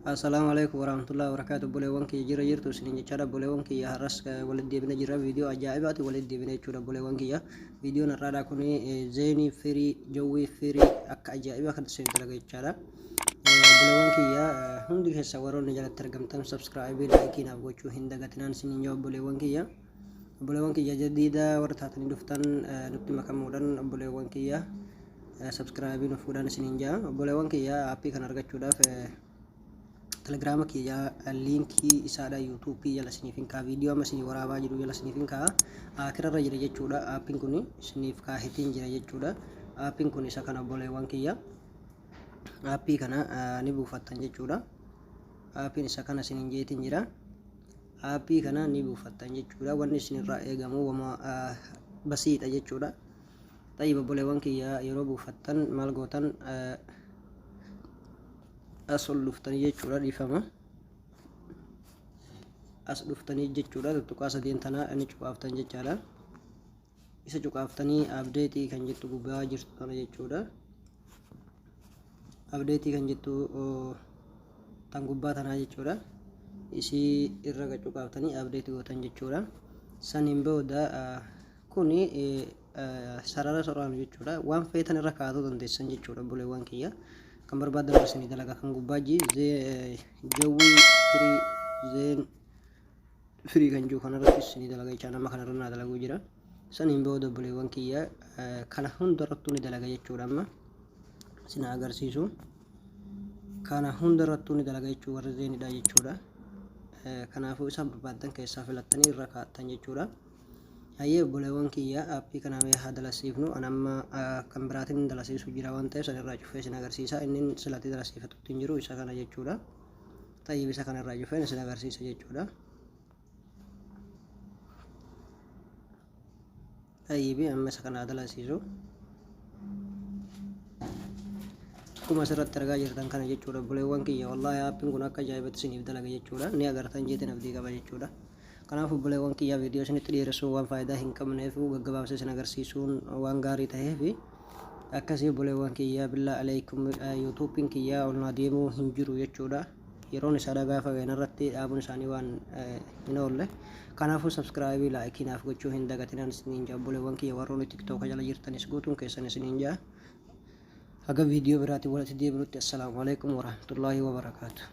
Assalaamu alaikum warahmatullahi wabarakatuh. Obboleewwan kiyya, jira jirtu isiniin jechaadha. Obboleewwan kiyya, har'as walitti deebina jira. Viidiyoo ajaa'ibaati walitti deebina jechuudha. Obboleewwan kiyya, viidiyoon har'aadhaa kun Zain Free, Jawwy Free akka ajaa'ibaa kan isin dalaga jechaadha. Obboleewwan kiyya, hundi keessa warroonni jalatti argamtan subscribe, like naaf gochuu hin dagatinaan isiniin jaa. Obboleewwan kiyya, obboleewwan kiyya jadiida warra taatanii dhuftan nutti makamuudhaan, obboleewwan kiyya, subscribe nuuf godhaan isiniin jaa. Obboleewwan kiyya, aappii kana argachuudhaaf Telegiraama kiyya liinkii isaadha YouTubeii jala isiniif hin ka'a. Viidiyoo amma isinii waraabaa jiru jala isiniif hin ka'a. Akirarra jira jechuudha. Aappiin kun isiniif kaahetiin jira jechuudha. Aappiin kun isa kana, obboleewwan kiyya. Aappii kana ni buufattan jechuudha. Aappiin isa kana isiniin jeetiin jira. Aappii kana ni buufattan jechuudha. Wanni isinirraa eegamu wama basiidha jechuudha. Xayyib, obboleewwan kiyya, yeroo buufattan maal gootan? As ol dhuftanii jechuudha, dhiifama, as dhuftanii jechuudha. Tuttuqaa sadeen tana ni cuqaaftan jechaadha. Isa cuqaaftanii update kan jettu gubbaa jirtu tana jechuudha. Update kan jettu tan gubbaa tanaa jechuudha. Isii irra cuqaaftanii update gootan jechuudha. Saniin booda kuni sarara soraanu jechuudha. Waan feetan irra kaa'atuu dandeessan jechuudha. Obboleewwan kiyya, kan barbaadan isinii dalaga. Kan gubbaa Jawwy Free, Zain Free kan jiru kanarratti isinii dalaga jechaa. Nama kanarra naa dalaguu jira. Saniin booda, obboleewwan kiyya, kana hundarrattuu ni dalaga jechuudha. Amma isin agarsiisu, kana hundarrattuu ni dalaga jechuu, warri Zainidha jechuudha. Kanaafuu isa barbaadan keessaa filattanii irra kaa'attan jechuudha. Hayyee, obboleewwan kiyya, aappii kana mee haa dalasiifnu. An amma kan biraatiin dalasiisu jira waan ta'eef san irraa cufee isin agarsiisa. Inni silatti dalasiifatutti hin jiru, isa kana jechuudha. Xayyib, isa kana irraa cufeen isin agarsiisa jechuudha. Xayyibi, amma isa kana haa dalasiisu. Akkuma asirratti argaa jirtan kana jechuudha, obboleewwan kiyya, wallaahi aappiin kun akka ajaa'ibatti isiniif dalaga jechuudha. Ni agartan jeetiin abdii qaba jechuudha. Kanaaf, obboleewwan kiyya, viidiyoo isinitti dhiyeessuun waan faayidaa hin qabneef gaggabaabsee isin agarsiisuun waan gaarii ta'eef akkasii. Obboleewwan kiyya, billaa alaikum, YouTubeiin kiyya ol naa deemuu hin jiru jechuudha. Yeroon isaa gaafa ga'e irratti dhaabuun isaanii waan hin oolle. Kanaafuu subscribe, like naaf gochuu hin dagatinaan isiniin jaa. Obboleewwan kiyya, warroonni TikToka jala jirtanis guutuun keessan isiniin jaa. Haga viidiyoo biraatiin walitti deebinutti, assalaamu alaikum warahmatullaahi wabarakaatu.